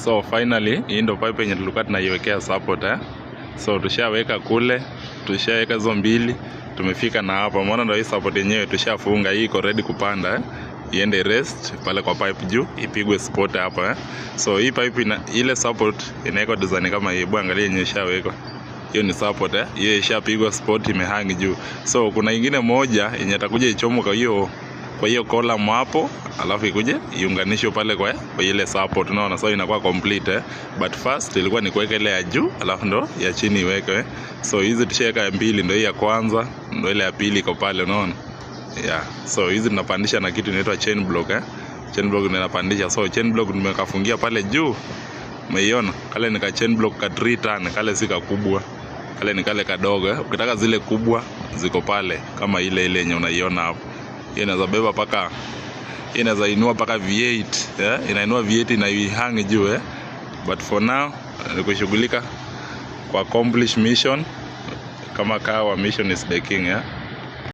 So finally hii ndo pipe yenye tulikuwa tunaiwekea support, eh. So tushaweka kule, tushaweka hizo mbili, tumefika na hapa. Umeona ndo hii support yenyewe tushafunga, hii iko ready kupanda, eh. Iende rest pale kwa pipe juu, ipigwe spot hapa, eh. So hii pipe ina, ile support inawekwa design kama hii. Hebu angalia yenye ishawekwa. Hiyo ni support, eh. Hiyo ishapigwa spot, imehang juu. So kuna ingine moja yenye itakuja ichomwe kwa hiyo column hapo, alafu ikuje iunganishwe pale kwa ile support, unaona? So inakuwa complete, eh. But first ilikuwa ni kuweka ile ya juu, alafu ndo ya chini iwekwe, eh. So hizi tushaweka mbili, ndo hii ya kwanza, ndo ile ya pili iko pale, unaona? Yeah. So hizi tunapandisha na kitu inaitwa chain block, eh. Chain block ndio inapandisha. So chain block nimekafungia pale juu. Umeiona? Kale ni ka chain block ka 3 ton, kale si kakubwa. Kale ni kale kadogo, eh. Ukitaka zile kubwa ziko pale kama ile ile yenye unaiona hapo. Hiyo inaweza beba paka, hiyo inaweza inua paka V8, eh? Inainua V8 na ihang juu, eh. But for now ni kushughulika kwa accomplish mission kama kawa, mission is the king, eh.